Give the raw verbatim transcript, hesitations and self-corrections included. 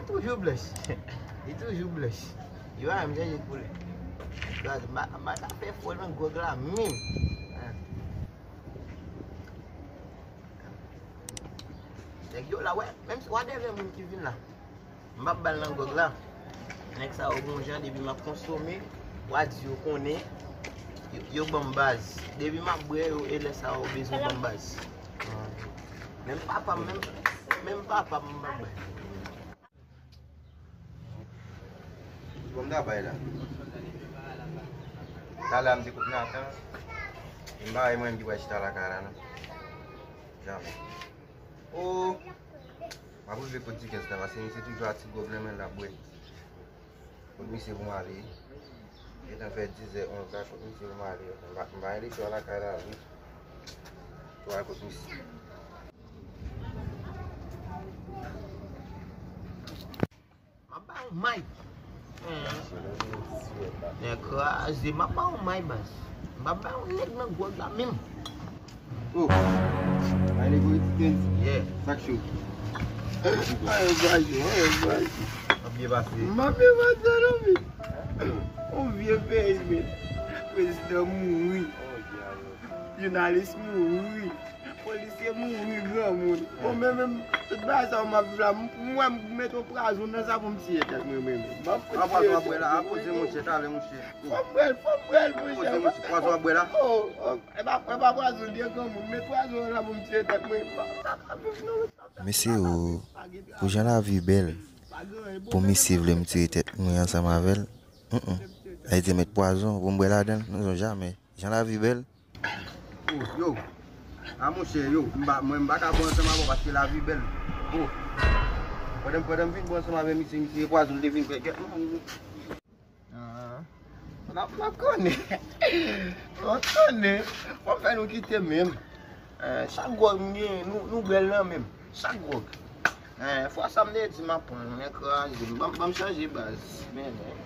Toujou blanch. Li toujou blanch. Yo a menm chanje koulè. Gaz, m pa, m pa ta fè fò nan gwòg la menm. Nèg yo la, wè, menm si w a devè moun ki vin la. M p ap ba l nan gwòg la. Nèg sa yo gon jan depi m ap konsome, w a di yo konnen, yo, yo ban m baz. Depi m ap bwè yo, e lè sa yo bezwen ban m baz. Menm papa m, menm, menm papa m, m p ap bay. Bon, m ta bay la. Talè a m te kot Natan. M pa wè mwen ki pral chita lakay la, non. Jamè. Oh! M ap rive kot Dikens la, paske misye toujou ak ti gwòg nan men l ap bwè. Kot misye pou m ale. Gentan fè dizè, onz la, kot misye pou m ale. M pa, m pa gen lektè lakay la, wi. Pou al kot misye. M ap ba yon may. Nèg kraze, m ap ba yon may, baz. M ap ba yon nèg nan gwòg la menm. Oh. Ay, nèg politik, yeah. Sak cho. Ay, baz, ay, baz. M ap byen pase. M ap byen pase, non, men. On vye peyi, men. Prezidan mouri. Jounalis mouri. Polisye mouri, granmoun. Bon, men menm, tout bagay sa yo m ap viv la, m, pou mwen, m met yon pwazon nan sa pou m tiye tèt mwen, mwen menm. M ap fout tiye tèt mwen, mwen menm. Fò m bwè l, fò m bwè l, monchè. Pwazon w ap bwè la? Oh, oh, e pa, e pa pwazon, li granmoun, met pwazon nan sa pou m tiye tèt mwen. M pa ka viv non. Mesye o, pou jan lavi bèl, pou misye vle m tiye tèt mwen ansanm avè l, mm, mm. Sa vle di met pwazon pou m bwè ladan l, non, jamè. Jan lavi bèl. Oh, yo. A monchè, yo, m pa, mwen m pa ka bwè ansanm avè w paske lavi bèl. Oh. Pandan, pandan m vin bwè ansanm avè misye, misye pwazon l te vin fè kèk. Ah. N ap, n ap konnen. N ap konnen. Fò m fè nou kite menm. Eh, chak gwòg m gen, nou, nou bwè l nan menm. Chak gwòg. Eh, fwa sa m te di m ap pran, nou enkraze m. Ban m, ban m chanje baz. Men, men.